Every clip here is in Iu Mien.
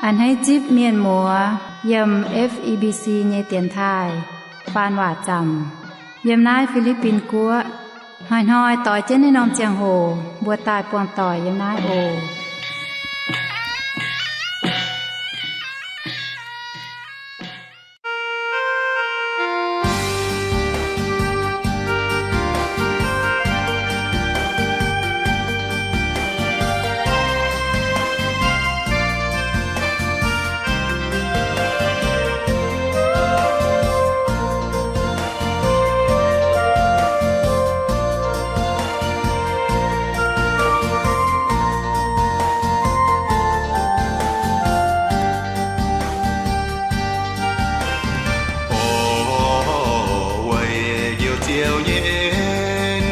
A'hneiv zipv mienh muoz yiem F E B C nyei dienx taaih faan waac zaamc yiem naaiv Fi^li^bin Guoqv. Hnoi-hnoi doix jienv naaiv norm ziangh hoc mbuo daaih buangh doic yiem naaiv oc. Orv, weic njoux Ziouv nyei en,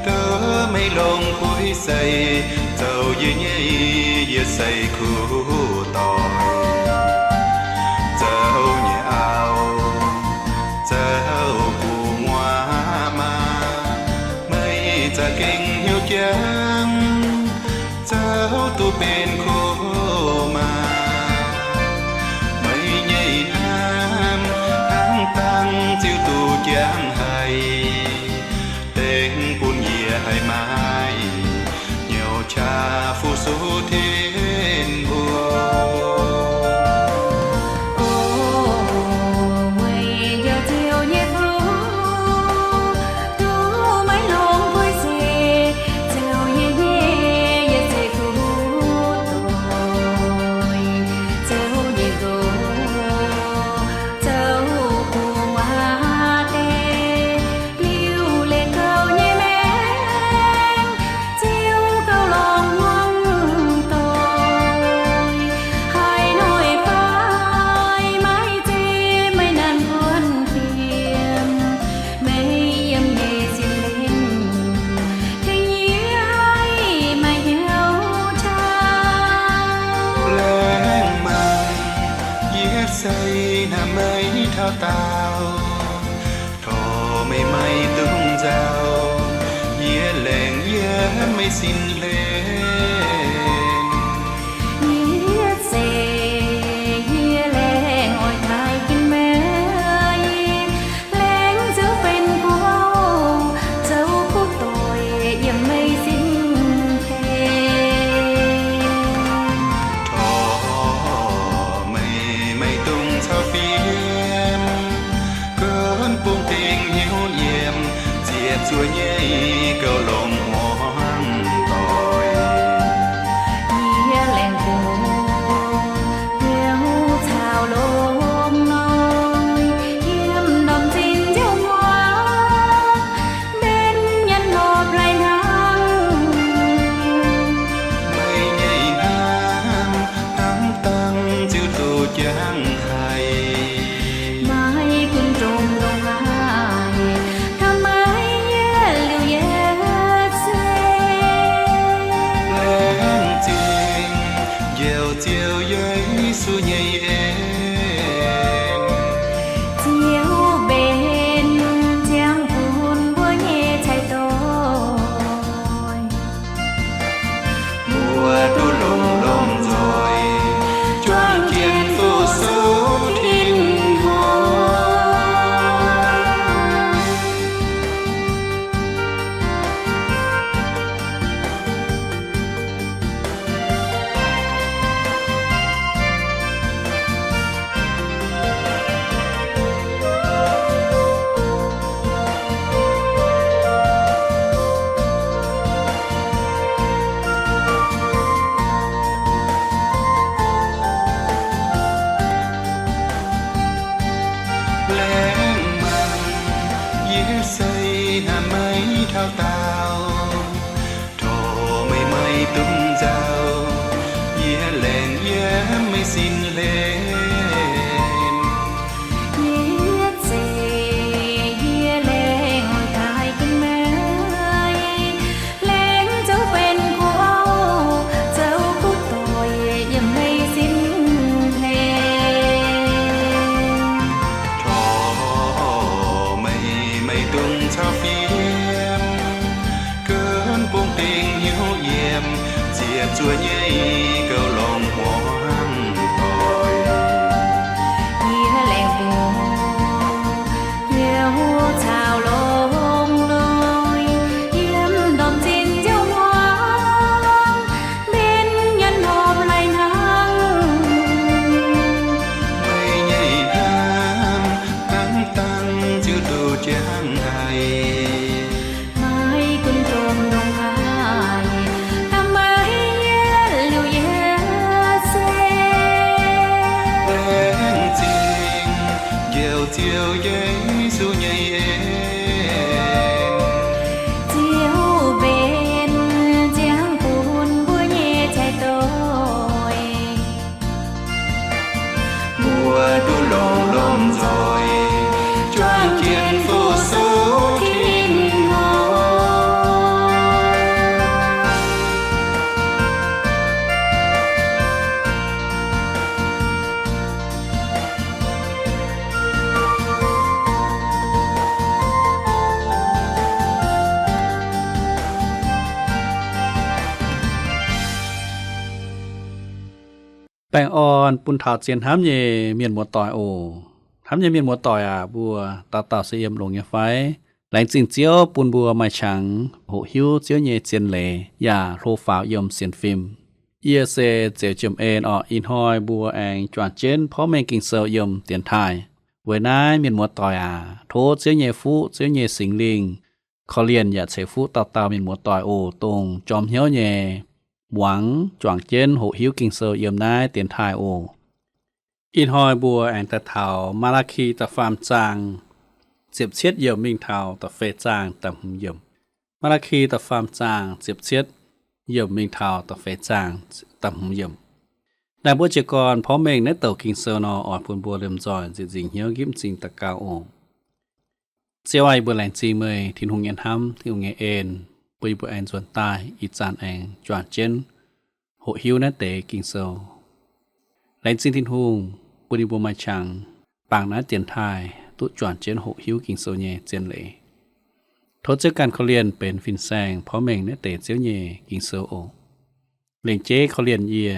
duqv meih longx buiv seix, zoux yie nyei yietc seix kuv doic. Zoux nyei auv, zoux gu'nguaaz maa, meih za'gengh hnyouv jangx, zoux duqv benx kuv maa. Meih nyei hnamv hnangv dangh ziouc duqv jangx haic, dengv bun yie haih maaih hnyouv qaqv fu-sux Tin-Hungh. Orv, weic njoux Ziouv nyei fuqv, duqv maiv longx buiv seix, zoux yie nyei yietc seix kuv doic. Zoux nyei nqox, zoux gu'nguaaz deix, liuz leih gauh nyei maengc, Ziouv gauh longc hmuangv doic. Haaix noic fai maiv zeiz meih naaic buonv fiem, meih yiem nyei sin-lengh tengx yie haih maaih hnyouv qaqv. Laengz mangc yie se hnamv meih taux daauh, torc meih maiv dungx nzauh, yie laengz yiem meih sin-lengh. Yie se, yie laengz oix taaih ginv meih, laengz ziouc benx guv, zoux kuv doic yiem meih sin-lengh. Torc meih maiv dungx caux fiem, gunv bung dingc hnyouv yiem, ziepc zuoqv nyei gauh longc hmuangv doic. Yie laengz bung hnyouv caux lomh hnoi, yiem ndorm zinh nziouv hmuangv, mbenc nyanc hlopv lai hnangv. Meih nyei hnamv hnangv dangh ziouc duqv jangx haic, maaih gunv ndongc ndongc haaix, taux meih yie liuz yie Ziouv Yesu nyei en. Ziouv mbenc ziangx bun mbuo nyei cai doic. Mbuo duqv longx lomh nzoih juangc jienv fu-sux Tin-Hungh. Baengh orn bun taux zien hnamv nyei mienh muoz-doic oc. Hnamv nyei mienh muoz-doic aac, mbuo dauh dauh se yiem longx nyei fai? Laengz zingh Ziouv bun mbuo maaih qangx hoqc hiuv Ziouv nyei zien leiz yaac hlo faaux yiem sienx fim. Yie se Zeux Jiem En orqc. Ih hnoi mbuo aengx juangc jienv porv mengh Ging-Sou yiem dienx taaih. Weic naaiv mienh muoz-doic aac, tov Ziouv nyei fuqv, Ziouv nyei Singx Lingh korv-lienh yaac ceix fuqv dauh dauh mienh muoz-doic oc, dongh jorm hnyouv nyei muangx juangc jienv hoqc hiuv Ging-Sou yiem naaiv dienx taaih oc. Ih hnoi mbuo aengx daaih taux Maa^laa^ki da'faam zaang ziepc cietv yiemc mingh taux da'feix zaang da'hmz yiemc. Maa^laa^ki da'faam zaang ziepc cietv yiemc mingh taux da'feix zaang da'hmz yiemc. Naaiv mbuo jiez gorn porv mengh naaiv douc Ging-Sou nor, oix bun mbuo liemh nzoih nzieqc nzingc hnyouv nqipv m'zing daux gaux oc. Ziouv aac, yie mbuo laengz zingh meih Tin-Hungh nyei hnamv, Tin-Hungh nyei en, bun yie mbuo aengx nzuonx daaih ih zanc aengx juangc jienv hoqc hiuv naaiv deix Ging-Sou. Laengz zingh Tin-Hungh bun yie mbuo maaih qangx bangc naaiv dienx taaih duqv juangc jienv hoqc hiuv Ging-Sou nyei zien leiz. Tov Ziouv ganh korv-lienh benx fin-saeng porv mengh naaiv deix Ziouv nyei Ging-Sou oc. Lengc jeiv korv-lienh yie,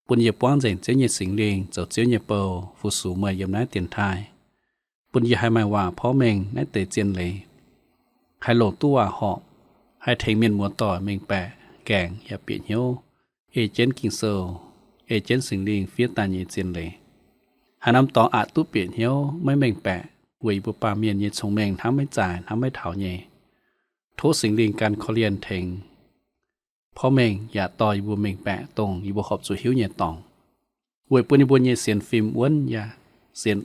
bun yie buangv nzengc Ziouv nyei Singx Lingh zoux Ziouv nyei bou fu-sux meih yiem naaiv dienx taaih, bun yie haih maaih waac porv mengh naaiv deix zien leiz, haih longc duqv waac horpc, haih tengx mienh muoz-doic mengh baeqc, gaengh yaac bieqc hnyouv, ei jienv Ging-Sou, ei jienv Singx Lingh fiev daaih nyei zien leiz. Haaix norm dorngx aqc duqv bieqc hnyouv maiv mengh baeqc, weic yie mbuo baamh mienh nyei cong-mengh hnamv maiv zaaix, hnamv maiv taux nyei. Tov Singx Lingh ganh korv-lienh tengx porv mengh yaac dorh yie mbuo mengh baeqc dongh yie mbuo horpc zuqc hiuv nyei dorngx, weic bun yie mbuo nyei sienx fim wuonv yaac sienx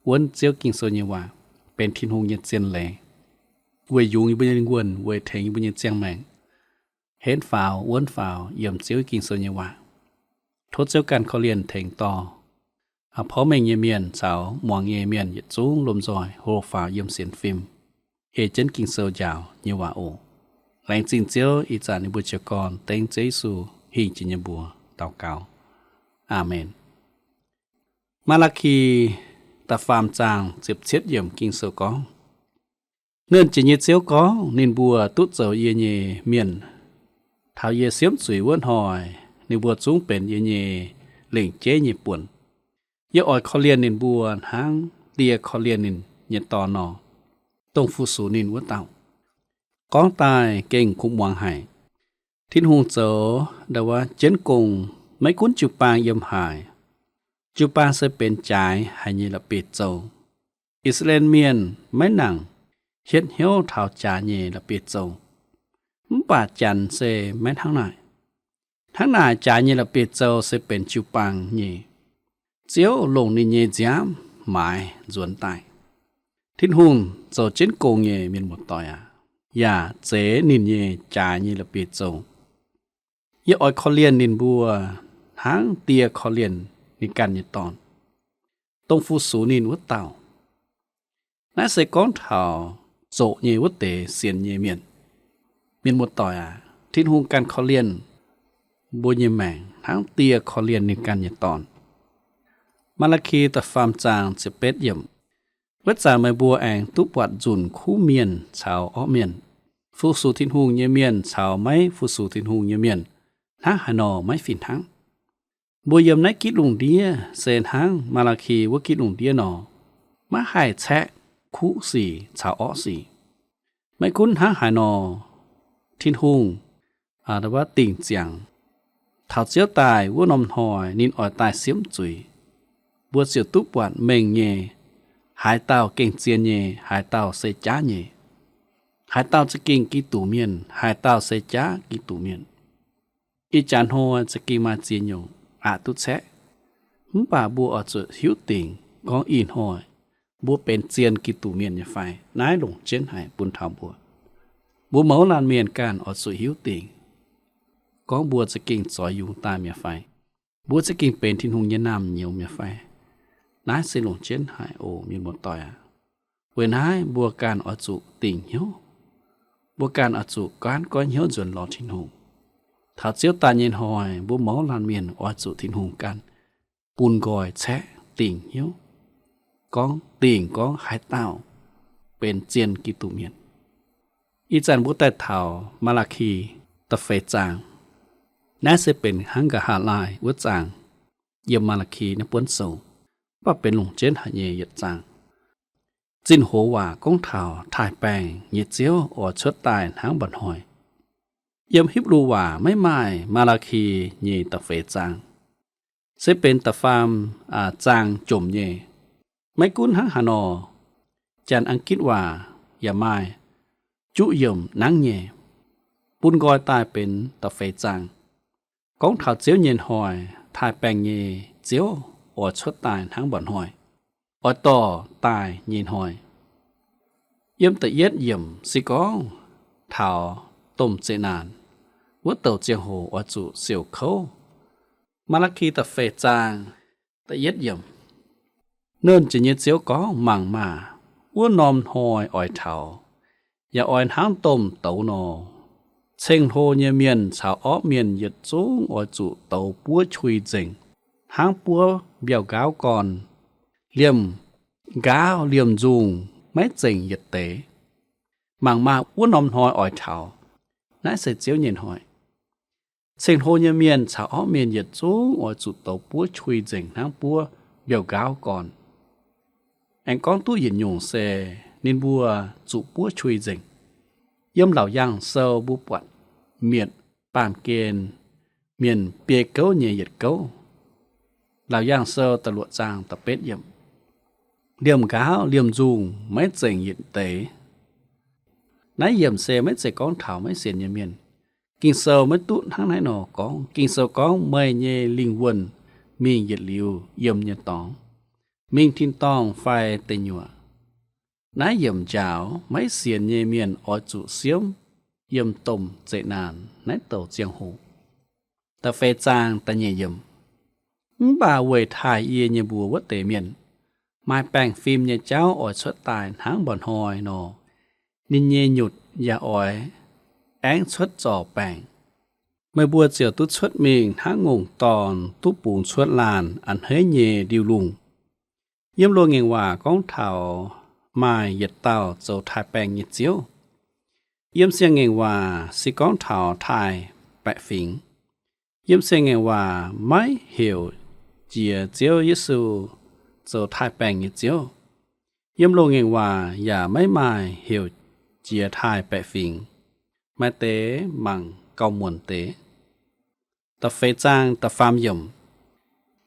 wuonv Ziouv Ging-Sou nyei waac benx Tin-Hungh nyei zien leiz, weic yungz yie mbuo nyei lingh wuonh, weic tengx yie mbuo nyei ziangh maengc henv faaux wuonv faaux yiem Ziouv Ging-Sou nyei waac. Tov Ziouv ganh korv-lienh tengx dorh porv mengh nyei mienh caux muangx nyei mienh yietc zungv lomh nzoih hlo faaux yiem sienx fim, ei jienv Ging-Sou njaaux nyei waac oc. Laengz zingh Ziouv, ih zanc yie mbuo jiez gorn dengv Ziouv Yesu hingh jiex nyei mbuox daux gaux. Aamen. Maa^laa^ki da'faam zaang ziepc cietv yiemc Ging-Sou gorngv, Nernh Jiex nyei Ziouv gorngv, Ninh mbuo duqv zoux yie nyei mienh. Taux yie siemv zuiz wuov hnoi, ninh mbuo zungv benx yie nyei lengc jeiv nyei buonc. Yie oix korv-lienh ninh mbuo hnangv die korv-lienh ninh nyei dorn nor, dongh fu-sux ninh wuov dauh. Gorngv daaih gengh kuv muangx haic. Tin-Hungh zoux ndau wuov jienv gong, maiv gunv jiu-baang yiem haaix, jiu-baang se benx jaaix haic nyei la'bieiv-zou. I^saa^laa^en Mienh maiv nangc hietv hnyouv taux jaaix nyei la'bieiv-zou. Mv baac Janx se maiv hnangv naaic. Hnangv naaic, jaaix nyei la'bieiv-zou se benx jiu-baang nyei. Ziouv longc ninh nyei nziaamv maaiz nzuonx daaih. Tin-Hungh zoux jienv gong nyei, mienh muoz-doic aac, yaac zeiz ninh nyei jaaix nyei la'bieiv-zou. Yie oix korv-lienh ninh mbuo hnangv die korv-lienh ninh ganh nyei dorn, dongh fu-sux ninh wuov dauh. Naaiv se gorngv taux zoqc nyei wuov deix sienx nyei mienh. Mienh muoz-doic aac, Tin-Hungh ganh korv-lienh mbuo nyei maengc hnangv die korv-lienh ninh ganh nyei dorn. Maa^laa^ki da'faam zaang ziepc betv yiemc. Wuov zanc meih mbuo aengx duqv buatc nzunc kuv mienh caux orqv mienh, fu-sux Tin-Hungh nyei mienh caux maiv fu-sux Tin-Hungh nyei mienh hnangv haaix nor maiv fih hnangv. Mbuo yiem naaiv gitv lungh ndiev se hnangv Maa^laa^ki wuov gitv lungh ndiev nor, maiv haih caeqv kuv sic caux orqv sic. Maiv gunv hnangv haaix nor, Tin-Hungh dingc ziangx, taux Ziouv daaih wuov norm hnoi ninh oix daaih siemv zuiz. Mbuo ziouc duqv buatc mengh nyei, haaix dauh gengh zien nyei, haaix dauh se jaav nyei, haaix dauh za'gengh Giduc Mienh, haaix dauh se jaav Giduc Mienh. Ih jaax hnoi za'gengh maaih ziex nyungc aqc duqv caeqv. Mv baac mbuo oix zuqc hiuv dingc gorngv ih hnoi mbuo benx zien Giduc mienh nyei fai? Naaiv longc jienv haic bun taux mbuo. Mbuo mouz laanh mienh ganh oix zuqc hiuv dingc, gorngv mbuo za'gengh zoix yungz daaih mi'aqv fai? Mbuo za'gengh benx Tin-Hungh nyei naamh nyouz mi'aqv fai? Naaiv se longc jienv haic oc, mienh muoz-doic aac. Weic naaiv mbuo ganh oix zuqc dingc hnyouv. Mbuo ganh oix zuqc gaanv goiv hnyouv nzuonx lorz Tin-Hungh. Taux Ziouv daaih nyei hnoi, mbuo mouz laanh mienh oix zuqc Tin-Hungh ganh bun nqoi caeqv dingc hnyouv, gorngv dingc gorngv haaix dauh benx zien Giduc mienh. Ih zanc mbuo daaih taux Maa^laa^ki da'feix zaang. Naaiv se benx hnangv nqa'haav laai wuov zaang yiem Maa^laa^ki naaiv buonv sou, mv baac benx longc jienv haic nyei yietc zaang. Zinh hoz waac gorngv taux taaih baengh nyei Ziouv oix cuotv daaih hnangv mba'hnoi. Yiem Hipv^lu waac maiv maaih Maa^laa^ki nyei da'feix zaang, se benx da'faam zaang jomc nyei. Maiv gunv hnangv haaix nor, Janx-Ang^gitv waac yaac maaih juqv yiemc nangv nyei, bun nqoi daaih benx da'feix zaang, gorngv taux Ziouv nyei hnoi, taaih baengh nyei Ziouv oix cuotv daaih hnangv mba'hnoi, oix dorh daaih nyei hnoi. Yiem da'yietv yiemc se gorngv taux domh zeqc naanc wuov douc ziangh hoc oix zuqc siouc kouv. Maa^laa^ki da'feix zaang da'yietv yiemc, Nernh Jiex nyei Ziouv gorngv, Mangc maah! Wuov norm hnoi oix taux, yaac oix hnangv domh douz nor. Ceng-hlo nyei mienh caux orqv mienh yietc zungv oix zuqc douz buov qui nzengc hnangv buov mbiauh nqaauv gorn, liemh nqaauv liemh nzungh maiv zengc yietc deix. Mangc maah! Wuov norm hnoi oix taux. Naaiv se Ziouv nyei hnoi. Ceng-hlo nyei mienh caux orqv mienh yietc zungv oix zuqc douz buov qui nzengc hnangv buov mbiauh nqaauv gorn. Aengx gorngv duqv yietc nyungc se ninh mbuo zuqc buov qui nzengc. Yiem Laauc Yaangh Sou mbuo buatc mietc baamh gen mienh biei gouv nyei yietc gouv. Laauc Yaangh Sou da'luoqc zaang da'betv yiemc, liemh nqaauv liemh nzungh maiv zengc yietc deix. Naaiv yiemc se maiv zeiz gorngv taux maiv sienx nyei mienh. Ging-Sou maiv duqv hnangv naaiv nor gorngv. Ging-Sou gorngv, Meih nyei lingh wuonh mingh yietc liuz yiem nyei dorngx, mingh tin-dorngh fai deic nyuoqc. Naaiv yiemc njaaux maiv sienx nyei mienh oix zuqc siemv yiem domh zeqc naanc naaiv douc ziangh hoc. Da'feix zaang da'nyeic yiemc, Mv baac weic taaih yie nyei mbuox wuov deix mienh, maaih baengh fim nyei jauv oix cuotv daaih hnangv mba'hnoi nor, ninh nyei nyutc yaac oix aengx cuotv zorc baengc. Meih mbuo ziouc duqv cuotv mingh hnangv ngongh dorn duqv bungx cuotv laanh a'hneiv nyei ndiuh lungh. Yiem loz-ngaengc waac gorngv taux maaih yietc dauh zoux taaih baengh nyei Ziouv. Yiem Siang-Ngaengc Waac se gorngv taux taaih baeqc fingx. Yiem Siang-Ngaengc Waac maiv heuc jiex Ziouv Yesu zoux taaih baengh nyei Ziouv. Yiem Loz-Ngaengc Waac yaac maiv maaih heuc jiex taaih baeqc fingx. Maaih deix mangc gauh muonc deix. Da'feix zaang da'faam yiemc.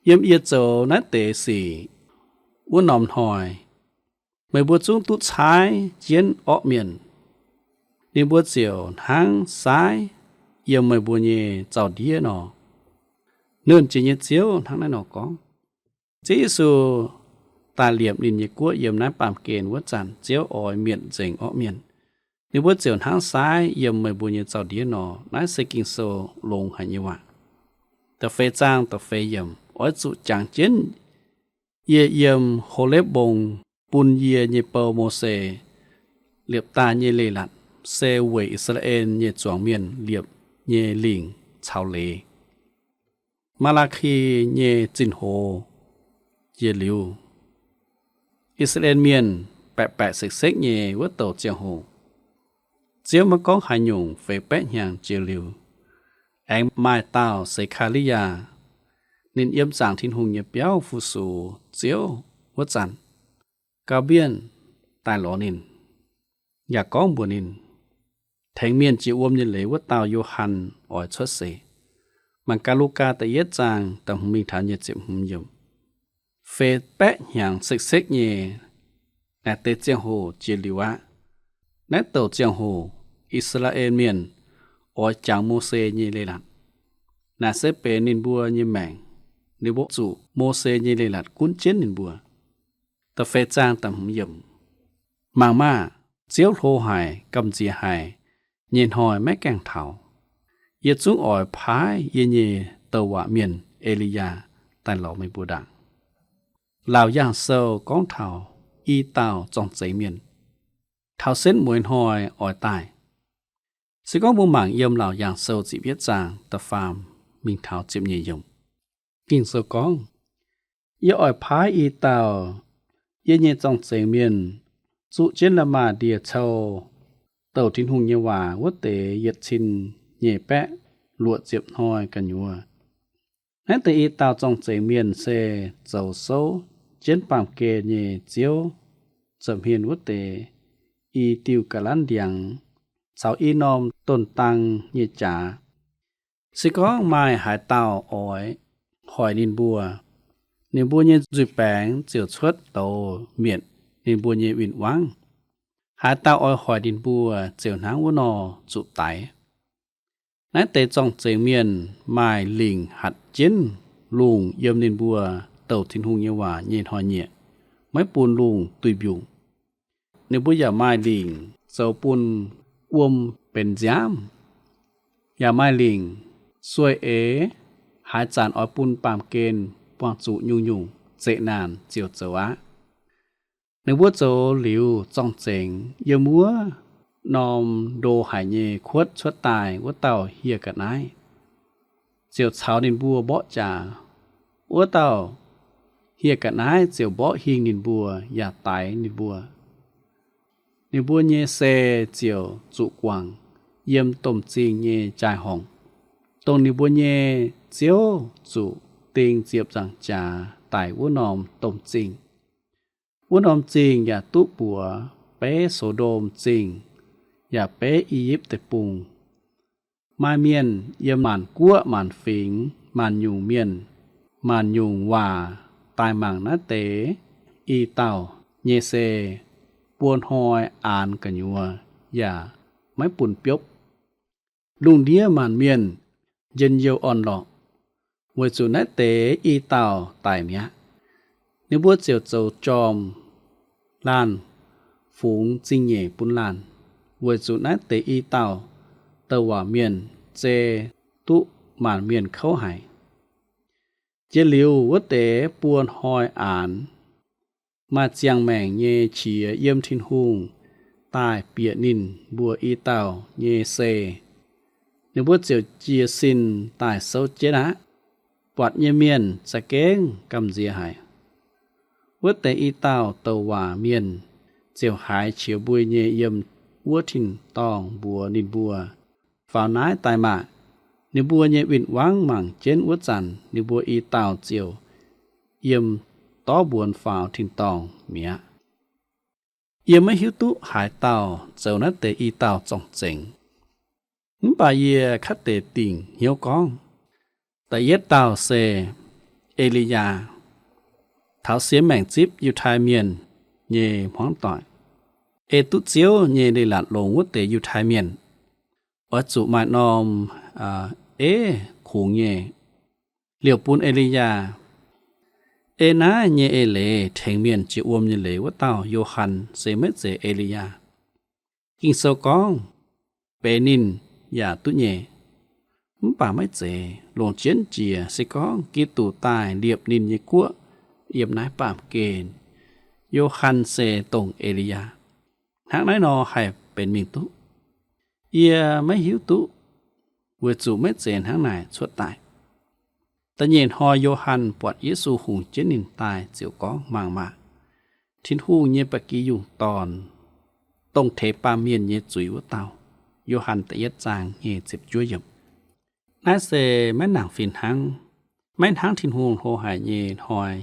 Yiem yie zoux naaiv deix sic wuov norm hnoi, meih mbuo zungv duqv caaiv jienv orqv mienh. Ninh mbuo ziouc hnangv saaiv yiem meih mbuo nyei zaux-ndiev nor. Nernh Jiex nyei Ziouv hnangv naaiv nor gorngv. Ziouv Yesu daaih liepc ninh nyei guoqv yiem naaiv baamh gen wuov zanc, Ziouv oix mietc nzengc orqv mienh. Ninh mbuo ziouc hnangv saaiv yiem meih mbuo nyei zaux-ndiev nor. Naaiv se Ging-Sou longx haic nyei waac. Da'feix zaang da'feix yiemc, oix zuqc jangx jienv yie yiem Holepv Mbong bun yie nyei bou, Mose, liepc daaih nyei leiz-latc, se weic I^saa^laa^en nyei zuangx mienh liepc nyei lingc caux leiz. Maa^laa^ki nyei zinh hoz jiex liuz, I^saa^laa^en Mienh baeqc baeqc sekv-sekv nyei wuov douc ziangh hoc, Ziouv maiv gorngv haaix nyungc, feix baeqv hnyangx jiex liuz, aengx maaih dauh Sekaa^li^yaa, ninh yiem zaangc Tin-Hungh nyei biauv fu-sux Ziouv wuov zanc, Gau^mbienh daaih lorz ninh, yaac gorngv mbuox ninh, Tengx mienh jiex wuom nyei leiz wuov dauh Yo^han oix cuotv seix. Mangc gaax Lugaa da'yietv zaang da'hmz mingh taux nyic ziepc hmz yiemc. Feix baeqv hnyangx sekv-sekv nyei naaic deix ziangh hoc jiex liuz aqv. Naaiv douc ziangh hoc I^saa^laa^en Mienh oix jangx Mose nyei leiz-latc. Naaic se benx ninh mbuo nyei maengc. Ninh mbuo zuqc Mose nyei leiz-latc gunv jienv ninh mbuo. da'feix zaang da'hmz yiemc. Mangc maah! Ziouv hlo haic, gamh nziex haic nyei hnoi maiv gaengh taux. Yie zungv oix paaiv yie nyei douc waac mienh, E^li^yaa, daaih lorz meih mbuo ndaangc. Laauc Yaangh Sou gorngv taux i dauh zorng-zengx mienh, taux setv mueiz hnoi oix daaih. Se gorngv mbuo mangc yiem Laauc Yaangh Sou ziepc yietv zaang da'faam mingh taux ziepc nyeic yiemc, Ging-Sou gorngv, Yie oix paaiv i dauh yie nyei zorng-zengx mienh zuqv jienv la'maah ndie-cou douc Tin-Hungh nyei waac wuov deix yietc cin nyeic baeqv luoqc ziepc hnoi gu'nyuoz. Naaiv deix i dauh zorng-zengx mienh se zoux souv jienv baamh gen nyei ziouv zoux hmien wuov deix i diuh ga'lanv ndiangx caux i norm don dang nyei jaax. Se gorngv maaih haaix dauh oix hoic ninh mbuo, ninh mbuo nyei nzuih baengx ziouc cuotv douz mietc ninh mbuo nyei win-wangv. Haaix dauh oix hoic ninh mbuo ziouc hnangv wuov nor zuqc daix. Naaiv deix zorng-zengx mienh maaih lingc hatc jienv lungh yiem ninh mbuo douc Tin-Hungh nyei waac nyei hnoi-nyieqc, maiv bun lungh duih mbiungc. Ninh mbuo yaac maaih lingc zoux bun wuom benx nziaamv, yaac maaih lingc sueih eix haaix zanc oix bun baamh gen buangh zuqc nyungc-nyungc zeqc naanc ziouc zoux aqv. Ninh mbuo zoux liuz zorng-zengx, yiem wuov norm ndo haic nyei kuotv cuotv daaih wuov dauh hieh ga'naaiv ziouc caux ninh mbuo mborqv jaax. Wuov dauh hieh ga'naaiv ziouc mborqv hingh ninh mbuo yaac daix ninh mbuo. Ninh mbuo nyei sei ziouc zuqc guangc yiem domh zingh nyei jaai-horngc, dongh ninh mbuo nyei ziouv zuqc ding ziepc nzaangc jaax daic wuov norm domh zingh. Wuov norm zingh yaac duqv mbuox beiv So^ndom Zingh, yaac beiv I^yipv Deic-Bung. Maaih mienh yiem maanc guoqv maanc fingx, maanc nyungc mienh, maanc nyungc waac daaih mangc naaiv deix i dauh nyei sei buo hnoi aanx gu'nyuoz yaac maiv bun biopv. Lungh ndiev maanc mienh njien-youh orn-lorqc, weic zuqc naaiv deix i dauh daic mi'aqv. Ninh mbuo ziouc zoux jorm laanh fungx zingh nyeic bun laanh, weic zuqc naaiv deix i dauh douc waac mienh zei duqv maanc mienh kouv haic. Jiex liuz wuov deix buo hnoi aanx, maaih ziangh maengc nyei qiex yiem Tin-Hungh daaih bieqc ninh mbuo i dauh nyei sei. Ninh mbuo ziouc jiez sin daaih souv jienv aqv. Buatc nyei mienh za'gengh gamh nziex haic. Wuov deix i dauh douc waac mienh ziouc haiz qiex mbui nyei yiem wuov tin-dorngh mbuox ninh mbuo, Faaux naaiv daaih maah! Ninh mbuo nyei win-wangv mangc jienv wuov zanc ninh mbuo i dauh ziouc yiem dorv mbuonx faaux tin-dorngh mi'aqv. Yie maiv hiuv duqv haaix dauh zoux naaiv deix i dauh zorng-zengx. Mv baac yie kaav deix dingc hnyouv gorngv, da'yietv dauh se E^li^yaa, taux siex maengc zipv Yiutai Mienh nyei hmuangv doic, ei duqv Ziouv nyei leiz-latc longx wuov deix Yiutai Mienh, oix zuqc maaih norm eiv kungx nyei, liouc bun E^li^yaa. Ei naaiv nyei eix leiz tengx mienh jiex wuom nyei leiz wuov dauh Yo^han se maiv zeiz E^li^yaa. Ging-Sou gorngv benx ninh yaac duqv nyei. Mv baac maiv zeiz, longc jienv jiex se gorngv Giduc daaih liepc ninh nyei guoqv yiem naaiv baamh gen, Yo^han se dongh E^li^yaa. Hnangv naaiv nor haih benx mingh duqv? Yie maiv hiuv duqv, weic zuqc maiv zeiz hnangv naaic cuotv daaih. Da'nyeic hnoi Yo^han buatc Yesu hungx jienv ninh daaih ziouc gorngv, Mangc maah! Tin-Hungh nyei ba'gi yungh dorn, dongh teix baamh mienh nyei zuiz wuov dauh. Yo^han da'yietv zaang nyei ziepc juov yiemc. Naaiv se maiv nangc fih hnangv, maiv hnangv Tin-Hungh hlo haic nyei hnoi,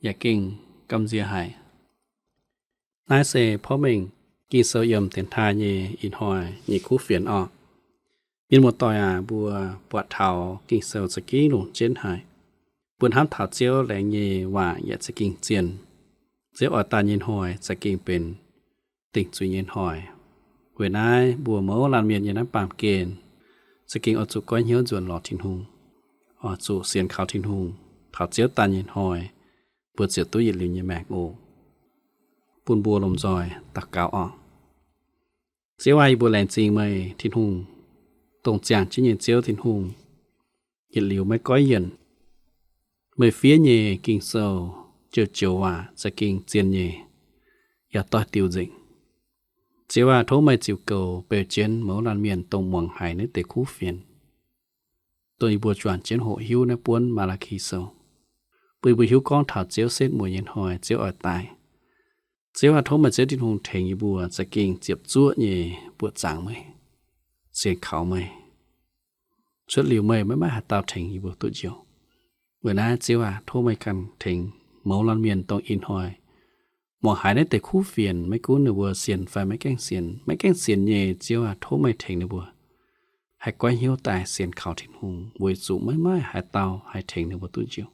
yaac gengh gamh nziex haic. Naaiv se porv mengh Ging-Sou yiem dienx taaih nyei ih hnoi nyei kuv fienx orqc. Mienh muoz-doic aac, mbuo buatc taux Ging-Sou za'gengh longc jienv haic. Mbuo hnamv taux Ziouv laengz nyei waac yaac za'gengh zienh. Ziouv oix daaih nyei hnoi za'gengh benx dingc zuiz nyei hnoi. Weic naaiv mbuo mouz laanh mienh yiem naaiv baamh gen za'gengh oix zuqc goiv hnyouv nzuonx lorz Tin-Hungh, oix zuqc sienx kaux Tin-Hungh, taux Ziouv daaih nyei hnoi mbuo ziouc duqv yietc liuz nyei maengc oc. bun mbuo lomh nzoih daux gaux oc. Ziouv aac, yie mbuo laengz zingh meih Tin-Hungh, dongh ziangh jienv nyei Ziouv Tin-Hungh, yietc liuz maiv goiv yienc. Meih fiev nyei Ging-Sou joux-joux waac za'gengh zien nyei, yaac doix-diuh nzengc. Ziouv aac, tov meih ziux goux beu jienv mouz laanh mienh dongh muangx haiz naaiv deix kuv fienx, dongh yie mbuo juangc jienv hoqc hiuv naaiv buonv Maa^laa^ki Sou, bun yie mbuo hiuv gorngv taux Ziouv setv mueic nyei hnoi Ziouv oix daaih. Ziouv aac, tov meih Ziouv Tin-Hungh tengx yie mbuo za'gengh ziepc zuoqv nyei buoqc zaangc meih, sienx kaux meih. Cuotv liuz meih, maiv maaih haaix dauh tengx yie mbuo duqv njoux. Weic naaiv Ziouv aac, tov meih ganh tengx mouz laanh mienh dongh ih hnoi muangx haiz naaiv deix kuv fienx, maiv gunv ninh mbuo sienx fai maiv gaengh sienx, maiv gaengh sienx nyei, Ziouv aac, tov meih tengx ninh mbuo haih goiv hnyouv daaih sienx kaux Tin-Hungh, weic zuqc maiv maaih haaix dauh haih tengx ninh mbuo duqv njoux.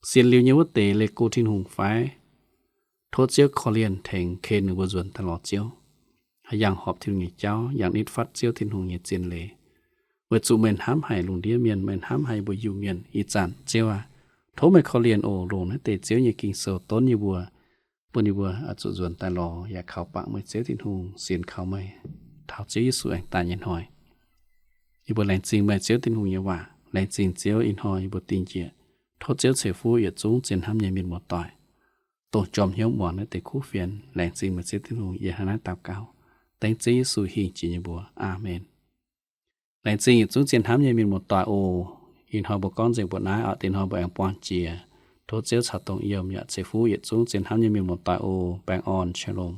Sienx liuz nyei wuov deix leih go Tin-Hungh fai? Tov Ziouv korv-lienh tengx ken ninh mbuo nzuonx daaih lorz Ziouv, haih yangh horpc Tin-Hungh nyei jauv, yangh nitv fatv Ziouv Tin-Hungh nyei zien leiz. Weic zuqc meih hnamv haic lungh ndiev mienh, meih hnamv haic yie mbuo Iu-Mienh. Ih zanc Ziouv aac, tov meih korv-lienh oc, longc naaiv deix Ziouv nyei Ging-Sou donv yie mbuo, bun yie mbuo oix zuqc nzuonx daaih lorz yaac kaux bangc meih Ziouv Tin-Hungh, sienx kaux meih, taux Ziouv Yesu aengx daaih nyei hnoi. Yie mbuo laengz zingh meih Ziouv Tin-Hungh nyei waac. Laengz zingh Ziouv ih hnoi yie mbuo dingh njiec. Tov Ziouv ceix fuqv yietc zungv zien hnamv nyei mienh muoz-doic, dongh jorm hnyouv muangx naaiv deix kuv fienx. Laengz zingh meih Ziouv Tin-Hungh. Yie hnangv naaiv daux gaux dengv Ziouv Yesu hingh jiex nyei mbuox. Aamen. Laengz zingh yietc zungv zien hnamv nyei mienh muoz-doic oc. Ih hnoi mbuo gorngv nzengc mbuoqc naaiv oc. Dingc hnoi mbuo aengx buangh jiex. Tov Ziouv caux dongh yiem yaac ceix fuqv yietc zungv zien hnamv nyei mienh muoz-doic oc. Baengh orn, shalom.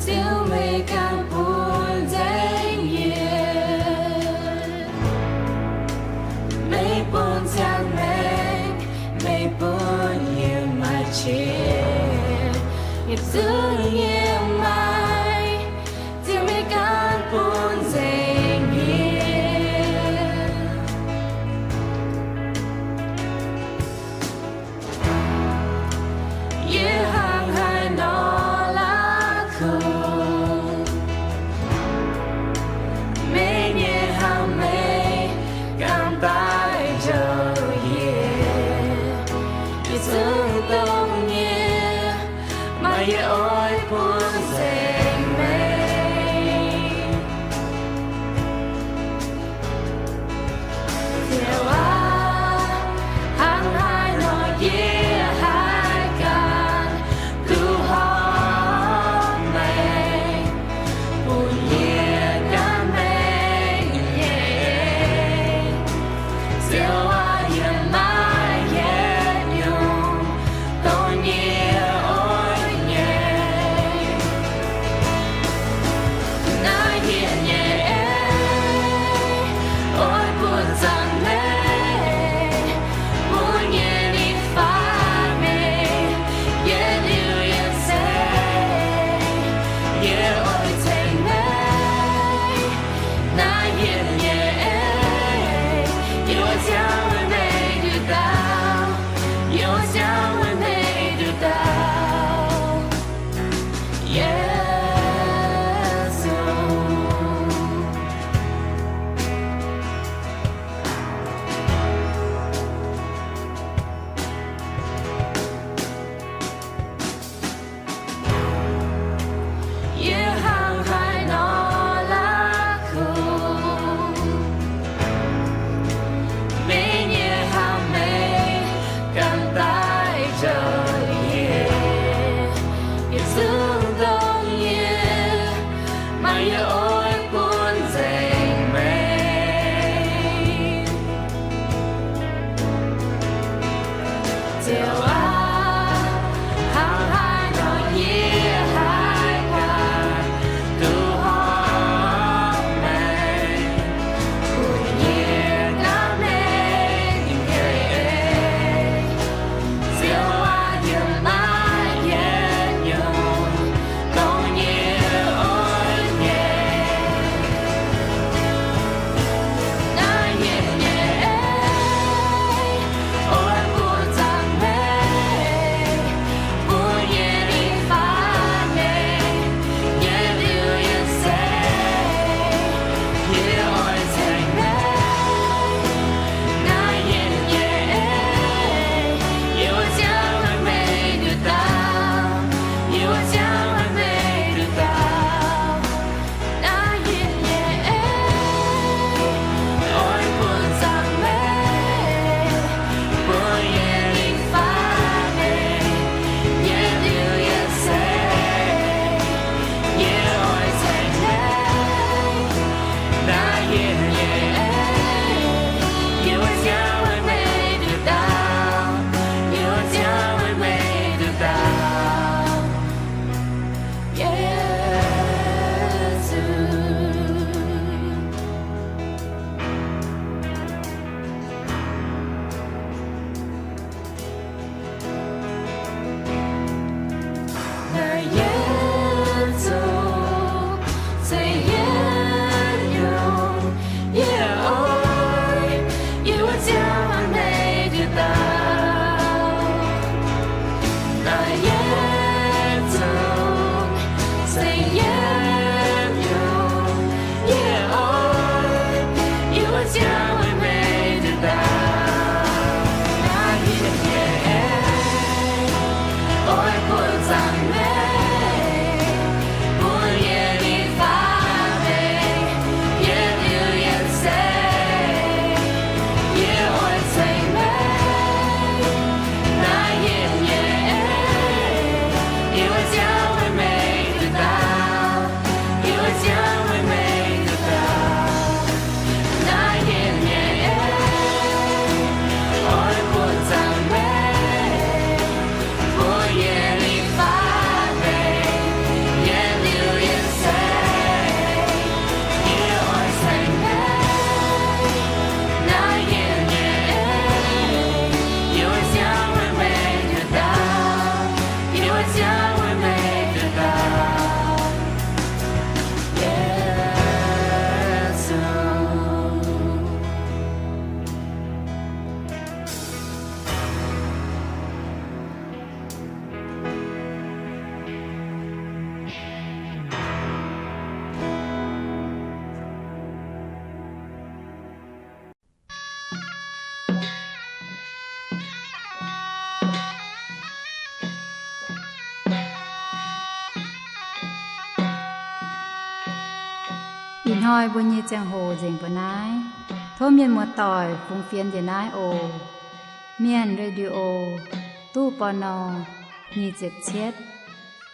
Ziouv meih ganh bun nzengc yie, meih bun ziangh maengc, meih bun yie maaih qiex, yietc zungv yie maaih, Ziouv meih ganh bun nzengc yie. Yie hnangv haaix nor la'kuqv, meih nyei hnamv meih ganh daaih njoux yie. Yie zungv dongh nyie, maaih yie oix bun nzengc meih. Ziouv aac, hnangv haaix nor yie haih ganh duqv horpc meih, bun yie ganh mengh nyei. Ziouv aac, yie maaih yietc nyungc dongh yie oix nyei. Ih hnoi mbuo nyei ziangh hoc nzengc mbuo naaiv. Tov mienh muoz-doic fungx fienx njiec naaiv oc. Mienh Radio, ตู้ ปณ. nyic ziepc cietv,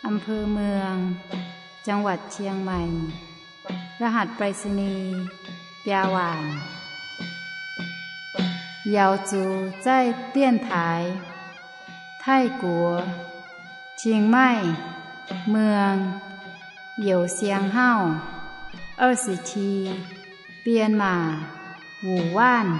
อำเภอเมือง จังหวัดเชียงใหม่ รหัสไปรษณีย์ biaa waanc. Yaux zuqc zaih dienx taaix Taiv-Guoqv, Chiang Mai, Muang, Youz Siang Hauv, 二十七, Bienh Maac, Wuonh Waanv.